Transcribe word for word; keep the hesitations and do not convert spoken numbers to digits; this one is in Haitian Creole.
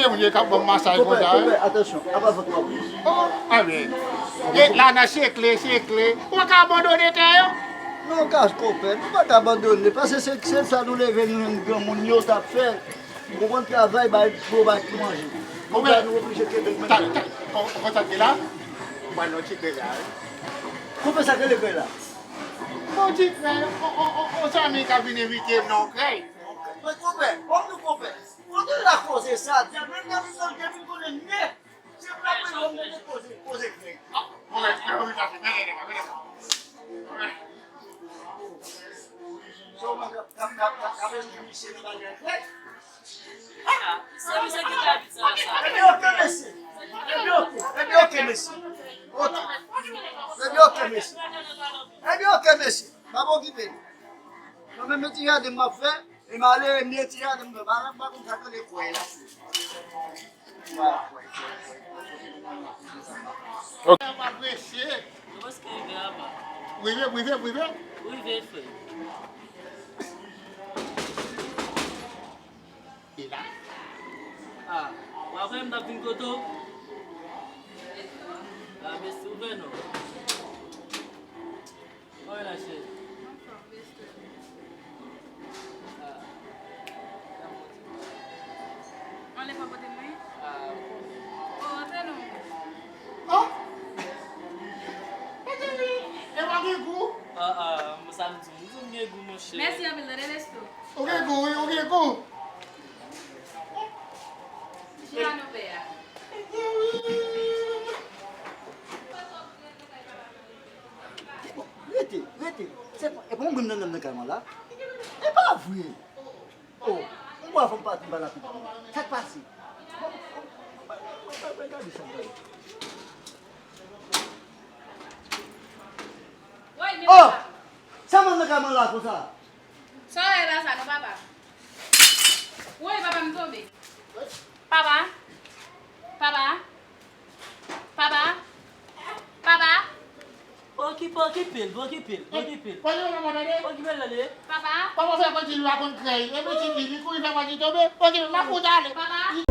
de moun yo k ap ban m masaj konsa, wi. Konpè, atansyon, apa vant w ap rouj? Oh, a wi. E la nan sekle, sekle. Ou pa ka abandone tè yo? Non, kaj konpè, nou pa ka abandone. Paske se, se sa nou leve, nou jwenn granmoun yo t ap fè. Ou konprann, travay, bay, pou bay pou manje. Konpè, nou oblije kenbe l menm. Konpè, konpè, sa k gen la? Ou pral nan ti krèy la, wi. Konpè, sa k rele krèy la? Yon ti krèy, on, on, on, on zanmi k ap vin envite m nan yon krèy. Men konpè, kòm nou konpè, kote la koze sa, di, men nan vin konnen nèt. Se pa mwen, mwen mete koze, koze krèy. Mwen mete koze krèy. Sèlman k ap, k ap, k ap, k ap, k ap espri misye nan bagay krèy. Ah, se misye ki ta di sa, sa. Ebyen, oke, mesye. Ebyen, oke. Ebyen, oke, mesye. Oke. Ebyen, oke, mesye. Ebyen, oke, mesye. Pa okipe li. Mwen menm, men ti jaden m ap fè. E malere m ye ti jaden m fè, pa, pa konn sa k rele kwè la. Ok. M ap prese. Nou prèske rive anba. Rive, rive, rive. Rive, frè. E la? Ah, w ap wè m t ap vin kote w? Ah, mesi, ou fè non. Kòman w ye la, cheri? Anfòm, respè. Ah. Anlè pa pote mwen? Ah, ou konnen. Oh, antre non. Oh! Mezanmi, e pa gen gou? Ah, ah, sa m di w, m di w m gen gou, monchè. Mèsi anpil, tande, Nesto. Ou gen gou, wi, ou gen gou. Chira nou pè a. Bon, rete, rete. Se pa, e pa yon grenn nonm nan kay mwen la. E pa vre. Oh, yon bwa fòm pati m pa la konprann. Sa k pase? Bon, bon, bon, bon, bon, gade sa, gade. Oh! Sa mwen nan kay mwen la konsa? Sa w ye la sa non, papa? Woy, papa, m tonbe. Papa? Papa? Papa? Papa? Okipe, okipe l, okipe l, okipe l. Papa? Okipe l, tande. Papa? Papa fè konn di li pa konn krèy. E pitit li, li kouri fè konn li tonbe. Okipe l, m ap fout ale. Papa?